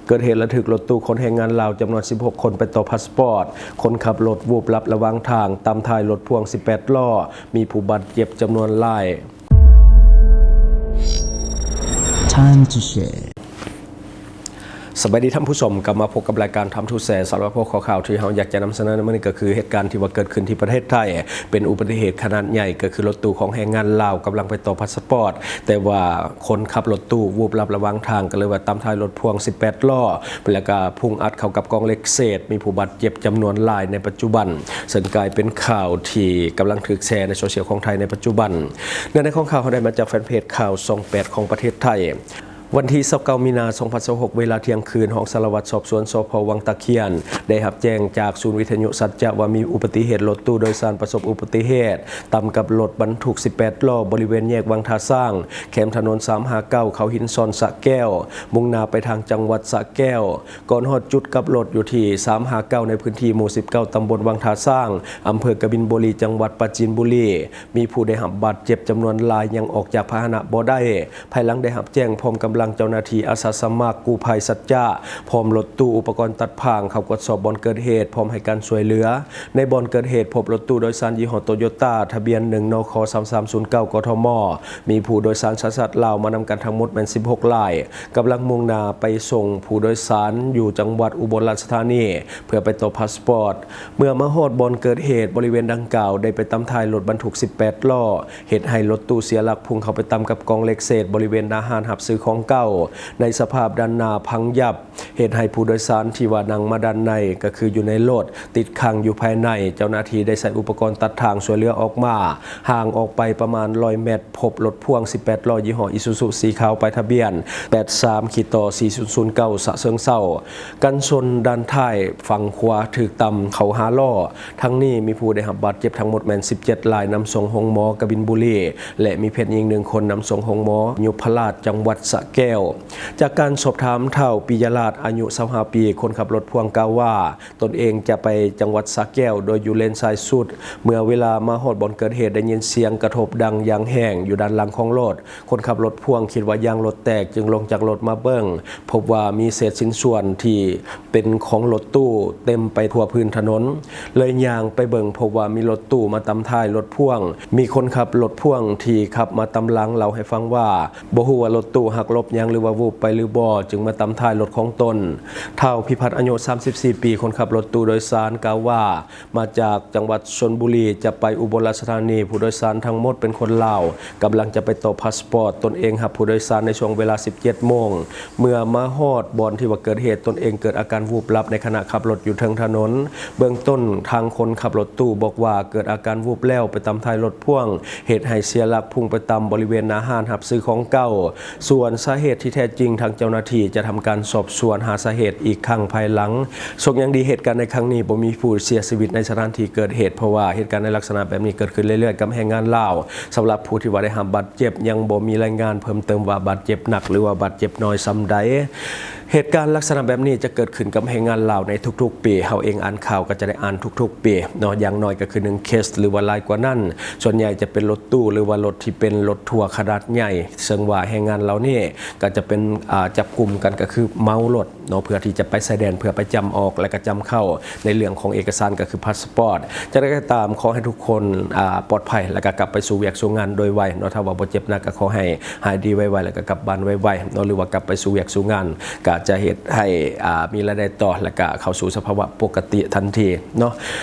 ເກີດເຫດລະທຶກລົດຕູ້ຂົນແຮງງານລາວຈຳນວນສິບຫົກຄົນໄປຕໍ່ພາສປອດ, ຄົນຂັບລົດວູບຫຼັບລະຫວ່າງທາງ, ຕຳທ້າຍລົດພ່ວງສິບແປດລໍ້, ມີຜູ້ບາດເຈັບຈຳນວນຫຼາຍ. Time to share. ສະບາຍດີທ່ານຜູ້ຊົມ, ກັບມາພົບກັບລາຍການ Time to Share. ສຳລັບຫົວຂໍ້ຂ່າວທີ່ເຮົາຢາກຈະນຳສະເໜີໃນມື້ນີ້ກໍຄື ເຫດການທີ່ວ່າເກີດຂຶ້ນທີ່ປະເທດໄທ ເປັນອຸບັດຕິເຫດຂະໜາດໃຫຍ່ ກໍຄືລົດຕູ້ຂອງແຮງງານລາວກຳລັງໄປຕໍ່ພາສປອດ, ແຕ່ວ່າຄົນຂັບລົດຕູ້ວູບຫຼັບລະຫວ່າງທາງ ກໍເລີຍວ່າຕຳທ້າຍລົດພ່ວງສິບແປດລໍ້ ແລ້ວກໍພຸ່ງອັດເຂົ້າກັບກອງເຫຼັກເສດ, ມີຜູ້ບາດເຈັບຈຳນວນຫຼາຍໃນປັດຈຸບັນ, ເຊິ່ງກາຍເປັນຂ່າວທີ່ກຳລັງຖືກແຊໃນໂຊຊຽວຂອງໄທໃນປັດຈຸບັນ. ເນື້ອໃນຂອງຂ່າວເຮົາໄດ້ມາຈາກແຟນເພຈຂ່າວຊ່ອງແປດຂອງປະເທດໄທ. ວັນທີຊາວເກົ້າ ມີນາ ສອງພັນຊາວຫົກ ເວລາທ່ຽງຄືນ, ຫ້ອງສາລະວັດສອບສວນ ສພ ວັງຕາຄຽນ ໄດ້ຮັບແຈ້ງຈາກສູນວິທະຍຸສັດຈະວ່າມີອຸບັດຕິເຫດລົດຕູ້ໂດຍສານປະສົບອຸບັດຕິເຫດ ຕຳກັບລົດບັນທຸກສິບແປດລໍ້ ບໍລິເວນແຍກວັງທ່າຊ້າງ ແຄມຖະໜົນສາມຫ້າເກົ້າ ເຂົາຫີນຊອນ ສະແກ້ວ, ມຸ່ງໜ້າໄປທາງຈັງຫວັດສະແກ້ວ. ກ່ອນຮອດຈຸດກັບລົດຢູ່ທີ່ສາມຫ້າເກົ້າ ໃນພື້ນທີ່ໝູ່ສິບເກົ້າ ຕຳບົນວັງທ່າຊ້າງ ອຳເພີກະບິນບູລີ ຈັງຫວັດປາຈີນບູລີ, ມີຜູ້ໄດ້ຮັບບາດເຈັບຈຳນວນຫຼາຍ ຍັງອອກຈາກພາຫະນະບໍ່ໄດ້. ພາຍຫຼັງໄດ້ຮັບແຈ້ງ ພ້ອມກຳລັງເຈົ້າໜ້າທີ່ອາສາສະໝັກ, ກູ້ໄພສັດຈະ ພ້ອມລົດຕູ້, ອຸປະກອນຕັດພາງ ເຂົ້າກວດສອບບ່ອນເກີດເຫດ ພ້ອມໃຫ້ການຊ່ວຍເຫຼືອ. ໃນບ່ອນເກີດເຫດ ພົບລົດຕູ້ໂດຍສານຍີ່ຫໍ້ໂຕໂຍຕ້າ ທະບຽນ ໜຶ່ງ ນຄ ສາມສາມສູນເກົ້າ ກທມ, ມີຜູ້ໂດຍສານສັນຊາດລາວມານຳກັນທັງໝົດແມ່ນສິບຫົກລາຍ, ກຳລັງມຸ່ງໜ້າໄປສົ່ງຜູ້ໂດຍສານຢູ່ຈັງຫວັດອຸບົນລາຊະທານີ ເພື່ອໄປຕໍ່ພາສປອດ. ເມື່ອມາຮອດບ່ອນເກີດເຫດ, ບໍລິເວນດັ່ງກ່າວໄດ້ໄປຕຳທ້າຍລົດບັນທຸກສິບແປດລໍ້, ເຮັດໃຫ້ລົດຕູ້ເສຍຫຼັກ ພຸ່ງເຂົ້າໄປຕຳກັບກອງເຫຼັກເສດ ບໍລິເວນໜ້າຮ້ານຮັບຊື້ຂອງເກົ່າ, ໃນສະພາບດ້ານໜ້າພັງຍັບ, ເຮັດໃຫ້ຜູ້ໂດຍສານທີ່ວ່ານັ່ງມາດ້ານໃນ ກໍຄືຢູ່ໃນລົດ ຕິດຄ້າງຢູ່ພາຍໃນ. ເຈົ້າໜ້າທີ່ໄດ້ໃຊ້ອຸປະກອນຕັດທາງຊ່ວຍເຫຼືອອອກມາ, ຫ່າງອອກໄປປະມານຮ້ອຍແມັດ ພົບລົດພ່ວງສິບແປດລໍ້ ຍີ່ຫໍ້ອີຊູຊູສີຂາວ ປ້າຍທະບຽນ ແປດສາມ ຂ.ຕ ສີ່ສູນສູນເກົ້າ ສະເຊີງເຊົາ. ກັນຊົນດ້ານທ້າຍຝັ່ງຂວາຖືກຕຳເຂົ້າຫ້າລໍ້. ທັງນີ້ມີຜູ້ໄດ້ຮັບບາດເຈັບທັງໝົດແມ່ນສິບເຈັດລາຍ, ນຳສົ່ງໂຮງໝໍກະບິນບູລີ ແລະ ມີເພດຍິງໜຶ່ງຄົນ ນຳສົ່ງໂຮງໝໍຍຸບພະລາດ ຈັງຫວັດສະແກ້ວ. ຈາກການສອບຖາມທ້າວ ປິຍະລາດ ອາຍຸຊາວຫ້າປີ, ຄົນຂັບລົດພ່ວງກ່າວວ່າ ຕົນເອງຈະໄປຈັງຫວັດສະແກ້ວ ໂດຍຢູ່ເລນຊ້າຍສຸດ. ເມື່ອເວລາມາຮອດບ່ອນເກີດເຫດ ໄດ້ຍິນສຽງກະທົບດັງຢ່າງແຮງຢູ່ດ້ານຫຼັງຂອງລົດ. ຄົນຂັບລົດພ່ວງຄິດວ່າຢາງລົດແຕກ ຈຶ່ງລົງຈາກລົດມາເບິ່ງ, ພົບວ່າມີເສດຊິ້ນສ່ວນທີ່ເປັນຂອງລົດຕູ້ເຕັມໄປທົ່ວພື້ນຖະໜົນ. ເລີຍຍ່າງໄປເບິ່ງ, ພົບວ່າມີລົດຕູ້ມາຕຳທ້າຍລົດພ່ວງ. ມີຄົນຂັບລົດພ່ວງທີ່ຂັບມາຕາມຫຼັງເລົ່າໃຫ້ຟັງວ່າ ບໍ່ຮູ້ວ່າລົດຕູ້ຫັກຫຼົບຫຍັງ ຫຼືວ່າວູບໄປຫຼືບໍ່ ຈຶ່ງມາຕຳທ້າຍລົດຂອງຕົນ. ທ້າວ ພິພັດ ອາຍຸສາມສິບສີ່ປີ, ຄົນຂັບລົດຕູ້ໂດຍສານ ກ່າວວ່າ ມາຈາກຈັງຫວັດຊົນບູລີ ຈະໄປອຸບົນລາຊະທານີ. ຜູ້ໂດຍສານທັງໝົດເປັນຄົນລາວ, ກຳລັງຈະໄປຕໍ່ພາສປອດ. ຕົນເອງຮັບຜູ້ໂດຍສານໃນຊ່ວງເວລາສິບເຈັດໂມງ. ເມື່ອມາຮອດບ່ອນທີ່ວ່າເກີດເຫດ, ຕົນເອງເກີດອາການວູບຫຼັບໃນຂະນະຂັບລົດຢູ່ເທິງຖະໜົນ. ເບື້ອງຕົ້ນ, ທາງຄົນຂັບລົດຕູ້ບອກວ່າເກີດອາການວູບແລ້ວໄປຕຳທ້າຍລົດພ່ວງ, ເຮັດໃຫ້ເສຍຫຼັກພຸ່ງໄປຕຳບໍລິເວນໜ້າຮ້ານຮັບຊື້ຂອງເກົ່າ. ສ່ວນສາເຫດທີ່ແທ້ຈິງ, ທາງເຈົ້າໜ້າທີ່ຈະທຳການສອບສວນຫາສາເຫດອີກຄັ້ງພາຍຫຼັງ. ໂຊກຍັງດີ, ເຫດການໃນຄັ້ງນີ້ບໍ່ມີຜູ້ເສຍຊີວິດໃນສະຖານທີ່ເກີດເຫດ, ເພາະວ່າເຫດການໃນລັກສະນະແບບນີ້ເກີດຂຶ້ນເລື້ອຍໆກັບແຮງງານລາວ. ສຳລັບຜູ້ທີ່ວ່າໄດ້ຮັບບາດເຈັບ, ຍັງບໍ່ມີລາຍງານເພີ່ມເຕີມວ່າບາດເຈັບໜັກ ຫຼືວ່າບາດເຈັບນ້ອຍສ່ຳໃດ. ເຫດການລັກສະນະແບບນີ້ຈະເກີດຂຶ້ນກັບແຮງງານລາວໃນທຸກໆປີ. ເຮົາເອງອ່ານຂ່າວກໍຈະໄດ້ອ່ານທຸກໆປີເນາະ, ຢ່າງໜ້ອຍກໍຄືໜຶ່ງເຄສ ຫຼືວ່າຫຼາຍກວ່ານັ້ນ. ສ່ວນໃຫຍ່ຈະເປັນລົດຕູ້ ຫຼືວ່າລົດທີ່ເປັນລົດທົວຂະໜາດໃຫຍ່, ເຊິ່ງວ່າແຮງງານເຫຼົ່ານີ້ກໍຈະເປັນ ອາ ຈັບກຸມກັນ ກໍຄືເມົາລົດເນາະ, ເພື່ອທີ່ຈະໄປຊາຍແດນ ເພື່ອໄປຈຳອອກ ແລະ ກໍຈຳເຂົ້າໃນເລື່ອງຂອງເອກະສານ ກໍຄືພາສປອດ. ຈັ່ງໃດກໍຕາມ, ຂໍໃຫ້ທຸກຄົນ ອາ ປອດໄພ ແລະ ກໍກັບໄປສູ່ວຽກສູ່ງານໂດຍໄວເນາະ. ຖ້າວ່າບໍ່ເຈັບໜັກ ກໍຂໍໃຫ້ຫາຍດີໄວໆ ແລະ ກໍກັບບ້ານໄວໆເນາະ, ຫຼືວ່າກັບໄປສູ່ວຽກສູ່ງານ ກໍຈະເຮັດໃຫ້ ອາ ມີລາຍໄດ້ຕໍ່ ແລະ ກໍເຂົ້າສູ່ສະພາວະປົກກະຕິທັນທີເນາະ.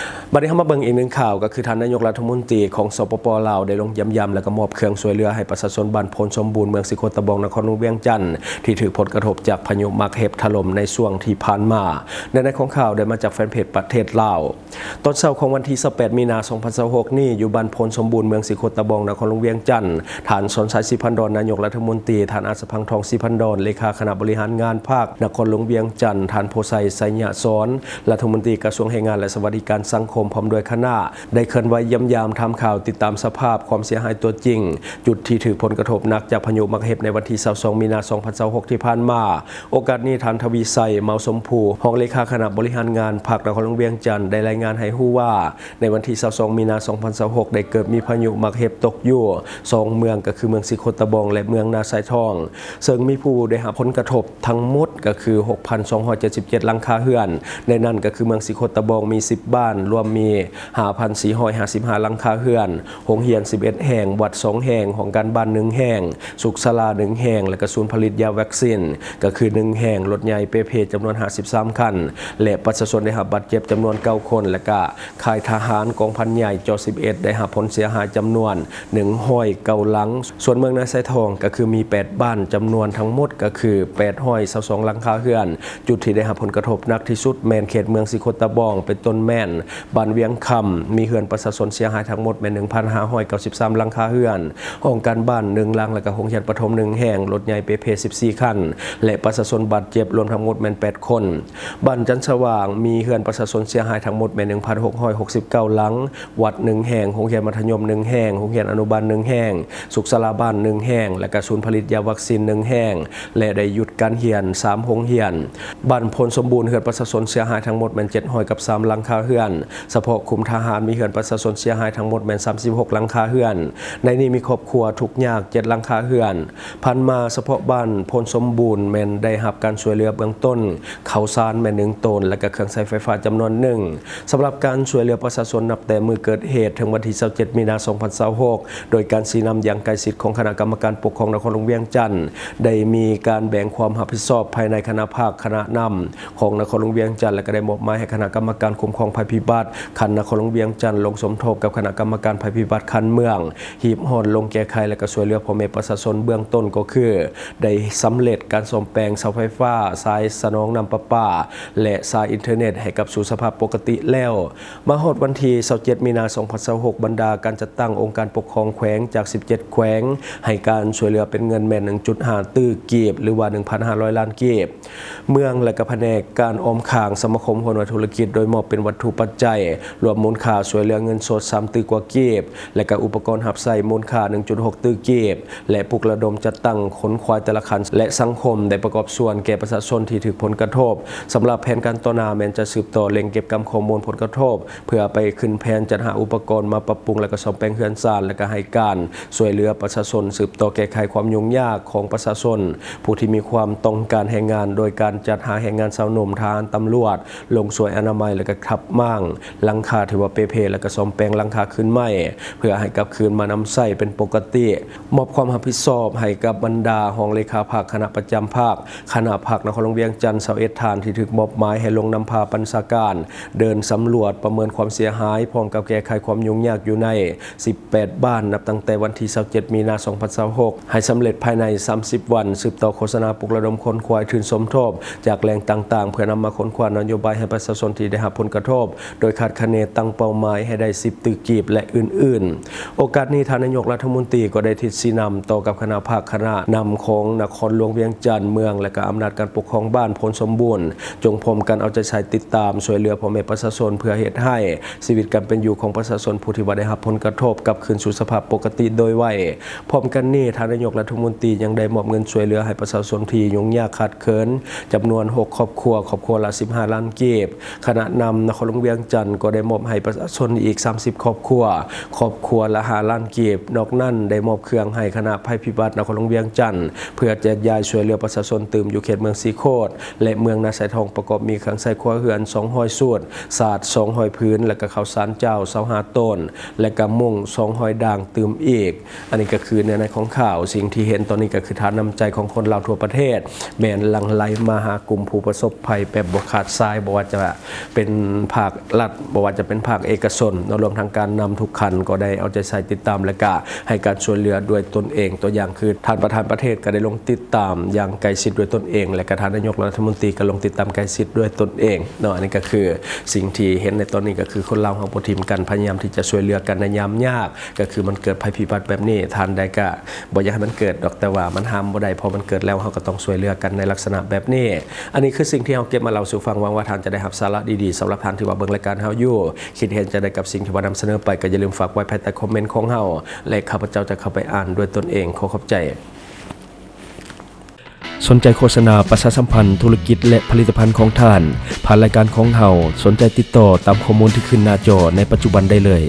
ບັດນີ້ເຮົາມາເບິ່ງອີກໜຶ່ງຂ່າວ, ກໍຄືທ່ານນາຍົກລັດຖະມົນຕີຂອງ ສປປ ລາວ ໄດ້ລົງຢ້ຽມຢາມ ແລະ ກໍມອບເຄື່ອງຊ່ວຍເຫຼືອໃຫ້ປະຊາຊົນບ້ານໂພນສົມບູນ ເມືອງສີໂຄດຕະບອງ ນະຄອນຫຼວງວຽງຈັນ ທີ່ຖືກຜົນກະທົບຈາກພາຍຸໝາກເຫັບຖະຫຼົ່ມໃນຊ່ວງທີ່ຜ່ານມາ. ເນື້ອໃນຂອງຂ່າວໄດ້ມາຈາກແຟນເພຈປະເທດລາວ. ຕອນເຊົ້າຂອງວັນທີຊາວແປດ ມີນາ ສອງພັນຊາວຫົກນີ້, ຢູ່ບ້ານໂພນສົມບູນ ເມືອງສີໂຄດຕະບອງ ນະຄອນຫຼວງວຽງຈັນ, ທ່ານ ສອນໄຊ ສີພັນດອນ ນາຍົກລັດຖະມົນຕີ, ທ່ານ ອາດສະພັງທອງ ສີພັນດອນ ເລຂາຄະນະບໍລິຫານງານພັກນະຄອນຫຼວງວຽງຈັນ, ທ່ານ ໂພໄຊ ໄຊຍະສອນ ລັດຖະມົນຕີກະຊວງແຮງງານ ແລະ ສະຫວັດດີການສັງຄົມ, ມ ພ້ອມດ້ວຍຄະນະ ໄດ້ເຄື່ອນໄຫວຢ້ຽມຢາມ, ຖາມຂ່າວ, ຕິດຕາມສະພາບຄວາມເສຍຫາຍຕົວຈິງ ຈຸດທີ່ຖືກຜົນກະທົບໜັກຈາກພາຍຸໝາກເຫັບໃນວັນທີຊາວສອງ ມີນາ ສອງພັນຊາວຫົກ ທີ່ຜ່ານມາ. ໂອກາດນີ້, ທ່ານ ທະວີໄຊ ເມົາຊົມພູ ຮອງເລຂາຄະນະບໍລິຫານງານພັກນະຄອນຫຼວງວຽງຈັນ ໄດ້ລາຍງານໃຫ້ຮູ້ວ່າ ໃນວັນທີຊາວສອງ ມີນາ ສອງພັນຊາວຫົກ ໄດ້ເກີດມີພາຍຸໝາກເຫັບຕົກຢູ່ສອງເມືອງ ກໍຄືເມືອງສີໂຄດຕະບອງ ແລະ ເມືອງນາຊາຍທອງ, ເຊິ່ງມີຜູ້ໄດ້ຮັບຜົນກະທົບທັງໝົດກໍຄື ຫົກພັນສອງຮ້ອຍເຈັດສິບເຈັດ ຫຼັງຄາເຮືອນ. ໃນນັ້ນກໍຄືເມືອງສີໂຄດຕະບອງມີ ສິບ ບ້ານ, ລວມມີ ຫ້າພັນສີ່ຮ້ອຍຫ້າສິບຫ້າ ຫຼັງຄາເຮືອນ, ໂຮງຮຽນ ສິບເອັດ ແຫ່ງ, ວັດ ສອງ ແຫ່ງ, ຫ້ອງການບ້ານ ໜຶ່ງ ແຫ່ງ, ສຸກສາລາ ໜຶ່ງ ແຫ່ງ ແລະ ກະສູນຜະລິດຢາວັກຊິນ ກໍຄື ໜຶ່ງ ແຫ່ງ, ລົດໃຫຍ່ເປເພ ຈຳນວນ ຫ້າສິບສາມ ຄັນ ແລະ ປະຊາຊົນໄດ້ຮັບບາດເຈັບຈຳນວນ ເກົ້າ ຄົນ ແລະ ກະ ຄ້າຍທະຫານກອງພັນໃຫຍ່ ຈໍ ສິບເອັດ ໄດ້ຮັບຜົນເສຍຫາຍຈຳນວນ ໜຶ່ງຮ້ອຍເກົ້າ ຫຼັງ. ສ່ວນເມືອງນາຊາຍທອງກໍຄືມີ ແປດ ບ້ານ, ຈຳນວນທັງໝົດກໍຄື ແປດຮ້ອຍຊາວສອງ ຫຼັງຄາເຮືອນ. ຈຸດທີ່ໄດ້ຮັບຜົນກະທົບໜັກທີ່ສຸດແມ່ນເຂດເມືອງສີໂຄດຕະບອງ ເປັນຕົ້ນແມ່ນບ້ານວຽງຄຳ, ມີເຮືອນປະຊາຊົນເສຍຫາຍທັງໝົດແມ່ນ ໜຶ່ງພັນຫ້າຮ້ອຍເກົ້າສິບສາມ ຫຼັງຄາເຮືອນ, ຫ້ອງການບ້ານ ໜຶ່ງ ຫຼັງ ແລະ ກະໂຮງຮຽນປະຖົມ ໜຶ່ງ ແຫ່ງ, ລົດໃຫຍ່ເປເພ ສິບສີ່ ຄັນ ແລະ ປະຊາຊົນບາດເຈັບລວມທັງໝົດແມ່ນ ແປດ ຄົນ. ບ້ານຈັນສະຫວ່າງ ມີເຮືອນປະຊາຊົນເສຍຫາຍທັງໝົດແມ່ນ ໜຶ່ງພັນຫົກຮ້ອຍຫົກສິບເກົ້າ ຫຼັງ, ວັດ ໜຶ່ງ ແຫ່ງ, ໂຮງຮຽນມັດທະຍົມ ໜຶ່ງ ແຫ່ງ, ໂຮງຮຽນອະນຸບານ ໜຶ່ງ ແຫ່ງ, ສຸກສາລາບ້ານ ໜຶ່ງ ແຫ່ງ ແລະ ກະສູນຜະລິດຢາວັກຊິນ ໜຶ່ງ ແຫ່ງ ແລະ ໄດ້ຢຸດການຮຽນ ສາມ ໂຮງຮຽນ. ບ້ານໂພນສົມບູນ ເຮືອນປະຊາຊົນເສຍຫາຍທັງໝົດແມ່ນ ເຈັດຮ້ອຍກັບສາມ ຫຼັງຄາເຮືອນ, ສະເພາະຄຸ້ມທະຫານ ມີເຮືອນປະຊາຊົນເສຍຫາຍທັງໝົດແມ່ນ ສາມສິບຫົກ ຫຼັງຄາເຮືອນ, ໃນນີ້ມີຄອບຄົວທຸກຍາກ ເຈັດ ຫຼັງຄາເຮືອນ. ຜ່ານມາສະເພາະບ້ານໂພນສົມບູນແມ່ນໄດ້ຮັບການຊ່ວຍເຫຼືອເບື້ອງຕົ້ນ ເຂົ້າສານແມ່ນ ໜຶ່ງ ໂຕນ ແລະ ກະເຄື່ອງໃຊ້ໄຟຟ້າຈຳນວນ ໜຶ່ງ. ສຳລັບການຊ່ວຍເຫຼືອປະຊາຊົນນັບແຕ່ມື້ເກີດເຫດເຖິງວັນທີຊາວເຈັດ ມີນາ ສອງພັນຊາວຫົກ ໂດຍການຊີ້ນຳຢ່າງໃກ້ຊິດຂອງຄະນະກຳມະການປົກຄອງນະຄອນຫຼວງວຽງຈັນ ໄດ້ມີການແບ່ງຄວາມຮັບຜິດຊອບພາຍໃນຄະນະພັກ, ຄະນະນຳຂອງນະຄອນຫຼວງວຽງຈັນ ແລະ ກະໄດ້ມອບໝາຍໃຫ້ຄະນະກຳມະການຄຸ້ມຄອງໄພພິບັດຂັ້ນນະຄອນຫຼວງວຽງຈັນ ລົງສົມທົບກັບຄະນະກຳມະການໄພພິບັດຂັ້ນເມືອງ ຮີບຮ້ອນລົງແກ້ໄຂ ແລະ ກະຊ່ວຍເຫຼືອພໍ່ແມ່ປະຊາຊົນເບື້ອງຕົ້ນ ກໍຄື ໄດ້ສຳເລັດການສ້ອມແປງເສົາໄຟຟ້າ, ສາຍສະໜອງນ້ຳປະປາ ແລະ ສາຍອິນເຕີເນັດໃຫ້ກັບສູ່ສະພາບປົກກະຕິແລ້ວ. ມາຮອດວັນທີຊາວເຈັດ ມີນາ ສອງພັນຊາວຫົກ ບັນດາການຈັດຕັ້ງອົງການປົກຄອງແຂວງຈາກ ສິບເຈັດ ແຂວງ ໃຫ້ການຊ່ວຍເຫຼືອເປັນເງິນແມ່ນ ໜຶ່ງຈຸດຫ້າ ຕື້ກີບ ຫຼືວ່າ ໜຶ່ງພັນຫ້າຮ້ອຍ ລ້ານກີບ. ເມືອງ ແລະ ກະພະແນກການອ້ອມຂ້າງສະມາຄົມຫົວໜ່ວຍທຸລະກິດ ໂດຍມອບເປັນວັດຖຸປັດໄຈ ລວມມູນຄ່າຊ່ວຍເຫຼືອເງິນສົດ ສາມ ຕື້ກວ່າກີບ ແລະ ກະອຸປະກອນຮັບໃຊ້ມູນຄ່າ ໜຶ່ງຈຸດຫົກ ຕື້ກີບ ແລະ ປຸກລະດົມຈັດຕັ້ງຂົນຂວາຍແຕ່ລະຄັນ ແລະ ສັງຄົມໄດ້ປະກອບສ່ວນແກ່ປະຊາຊົນທີ່ຖືກຜົນກະທົບ. ສຳລັບແຜນການຕໍ່ໜ້າແມ່ນຈະສືບຕໍ່ເລັ່ງເກັບກຳຂໍ້ມູນຜົນກະທົບ ເພື່ອໄປຂຶ້ນແຜນຈັດຫາອຸປະກອນມາປັບປຸງ ແລະ ກະສ້ອມແປງເຮືອນຊານ ແລະ ກະໃຫ້ການຊ່ວຍເຫຼືອປະຊາຊົນ ສືບຕໍ່ແກ້ໄຂຄວາມຫຍຸ້ງຍາກຂອງປະຊາຊົນຜູ້ທີ່ມີຄວາມຕ້ອງການແຮງງານ ໂດຍການຈັດຫາແຮງງານຊາວໜຸ່ມ, ທະຫານ, ຕຳຫຼວດ ລົງຊ່ວຍອະນາໄມ ແລະ ກະຂັບມ້າງຫຼັງຄາທີ່ວ່າເປເພ ແລະ ກະສ້ອມແປງຫຼັງຄາຄືນໃໝ່ ເພື່ອໃຫ້ກັບຄືນມານຳໃຊ້ເປັນປົກກະຕິ. ມອບຄວາມຮັບຜິດຊອບໃຫ້ກັບບັນດາຮອງເລຂາພັກ, ຄະນະປະຈຳພັກ, ຄະນະພັກນະຄອນຫຼວງວຽງຈັນ ຊາວເອັດ ທ່ານ ທີ່ຖືກມອບໝາຍໃຫ້ລົງນຳພາບັນຊາການເດີນສຳຫຼວດປະເມີນຄວາມເສຍຫາຍ ພ້ອມກັບແກ້ໄຂຄວາມຫຍຸ້ງຍາກຢູ່ໃນ ສິບແປດ ບ້ານ ນັບຕັ້ງແຕ່ວັນທີຊາວເຈັດ ມີນາ ສອງພັນຊາວຫົກ ໃຫ້ສຳເລັດພາຍໃນ ສາມສິບ ວັນ, ສືບຕໍ່ໂຄສະນາ ປຸກລະດົມຂົນຂວາຍທຶນສົມທົບຈາກແຫຼ່ງຕ່າງໆ ເພື່ອນຳມາຂົນຂວາຍນະໂຍບາຍໃຫ້ປະຊາຊົນທີ່ໄດ້ຮັບຜົນກະທົບ ໂດຍຄາດຄະເນຕັ້ງເປົ້າໝາຍໃຫ້ໄດ້ ສິບ ຕື້ກີບ ແລະ ອື່ນໆ. ໂອກາດນີ້ ທ່ານນາຍົກລັດຖະມົນຕີກໍໄດ້ທິດຊີ້ນຳຕໍ່ກັບຄະນະພັກ, ຄະນະນຳຂອງນະຄອນຫຼວງວຽງຈັນ, ເມືອງ ແລະ ກະອຳນາດການປົກຄອງບ້ານໂພນສົມບູນ ຈົ່ງພ້ອມກັນເອົາໃຈໃສ່ຕິດຕາມຊ່ວຍເຫຼືອພໍ່ແມ່ປະຊາຊົນ ເພື່ອເຮັດໃຫ້ຊີວິດການເປັນຢູ່ຂອງປະຊາຊົນຜູ້ທີ່ວ່າໄດ້ຮັບຜົນກະທົບກັບຄືນສູ່ສະພາບປົກກະຕິໂດຍໄວ. ພ້ອມກັນນີ້ ທ່ານນາຍົກລັດຖະມົນຕີຍັງໄດ້ມອບເງິນຊ່ວຍເຫຼືອໃຫ້ປະຊາຊົນທີ່ຫຍຸ້ງຍາກຂາດເຂີນຈຳນວນ ຫົກ ຄອບຄົວ, ຄອບຄົວລະ ສິບຫ້າ ລ້ານກີບ. ຄະນະນຳນະຄອນຫຼວງວຽງຈັນກໍໄດ້ມອບໃຫ້ປະຊາຊົນອີກ ສາມສິບ ຄອບຄົວ, ຄອບຄົວລະ ຫ້າ ລ້ານກີບ. ນອກນັ້ນໄດ້ມອບເຄື່ອງໃຫ້ຄະນະໄພພິບັດນະຄອນຫຼວງວຽງຈັນ ເພື່ອແຈກຢາຍຊ່ວຍເຫຼືອປະຊາຊົນຕື່ມຢູ່ເຂດເມືອງສີໂຄດ ແລະ ເມືອງນາຊາຍທອງ ປະກອບມີເຄື່ອງໃຊ້ຄົວເຮືອນ ສອງຮ້ອຍຊຸດ, ສາດ ສອງຮ້ອຍຜືນ ແລະ ກະເຂົ້າສານເຈົ້າ ຊາວຫ້າ ໂຕນ ແລະ ກະມຸ້ງ ສອງຮ້ອຍດ່າງຕື່ມອີກ. ອັນນີ້ກໍຄືເນື້ອໃນຂອງຂ່າວ. ສິ່ງທີ່ເຫັນຕອນນີ້ກໍຄືທານນ້ຳໃຈຂອງຄົນລາວທົ່ວປະເທດ ແມ່ນຫຼັ່ງໄຫຼມາຫາກຸ່ມຜູ້ປະສົບໄພແບບບໍ່ຂາດສາຍ, ບໍ່ວ່າຈະເປັນພາກລັດ, ບໍ່ວ່າຈະເປັນພາກເອກະຊົນເນາະ, ລວມທັງການນຳທຸກຂັ້ນກໍໄດ້ເອົາໃຈໃສ່ຕິດຕາມ ແລະ ກະໃຫ້ການຊ່ວຍເຫຼືອດ້ວຍຕົນເອງ. ຕົວຢ່າງຄືທ່ານປະທານປະເທດກໍໄດ້ລົງຕິດຕາມຢ່າງໃກ້ຊິດດ້ວຍຕົນເອງ ແລະ ກະທ່ານນາຍົກລັດຖະມົນຕີກໍລົງຕິດຕາມໃກ້ຊິດດ້ວຍຕົນເອງເນາະ. ອັນນີ້ກໍຄືສິ່ງທີ່ເຫັນໃນຕອນນີ້ ກໍຄືຄົນລາວເຮົາບໍ່ຖິ້ມກັນ, ພະຍາຍາມທີ່ຈະຊ່ວຍເຫຼືອກັນໃນຍາມຍາກ. ກໍຄືມັນເກີດໄພພິບັດແບບນີ້, ທ່ານໃດກໍບໍ່ຢາກໃຫ້ມັນເກີດດອກ, ແຕ່ວ່າມັນຫ້າມບໍ່ໄດ້, ພໍມັນເກີດແລ້ວ ເຮົາກໍຕ້ອງຊ່ວຍເຫຼືອກັນໃນລັກສະນະແບບນີ້. ອັນນີ້ຄືສິ່ງທີ່ເຮົາເກັບມາເລົ່າສູ່ຟັງ, ຫວັງວ່າທ່ານຈະໄດ້ຮັບສາລະດີໆ. ສຳລັບທ່ານທີ່ວ່າເບິ່ງລາຍການເຮົາ ຢູ່. ຄິດເຫັນຈັ່ງໃດກັບສິ່ງທີ່ວ່ານຳສະເໜີໄປ ກໍຢ່າລືມຝາກໄວ້ພາຍໃຕ້ຄອມເມັນຂອງເຮົາ ແລະ ຂ້າພະເຈົ້າຈະເຂົ້າໄປອ່ານດ້ວຍຕົນເອງ. ຂໍຂອບໃຈ. ສົນໃຈໂຄສະນາ, ປະຊາສຳພັນທຸລະກິດ ແລະ ຜະລິດຕະພັນຂອງທ່ານ ຜ່ານລາຍການຂອງເຮົາ, ສົນໃຈຕິດຕໍ່ຕາມຂໍ້ມູນທີ່ຂຶ້ນໜ້າຈໍໃນປັດຈຸບັນໄດ້ເລີຍ.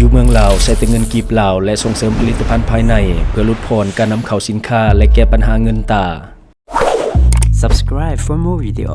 ຢູ່ເມືອງລາວ ໃຊ້ແຕ່ເງິນກີບລາວ ແລະ ສົ່ງເສີມຜະລິດຕະພັນພາຍໃນ ເພື່ອຫຼຸດຜ່ອນການນຳເຂົ້າສິນຄ້າ ແລະ ແກ້ປັນຫາເງິນຕາ. Subscribe for more video.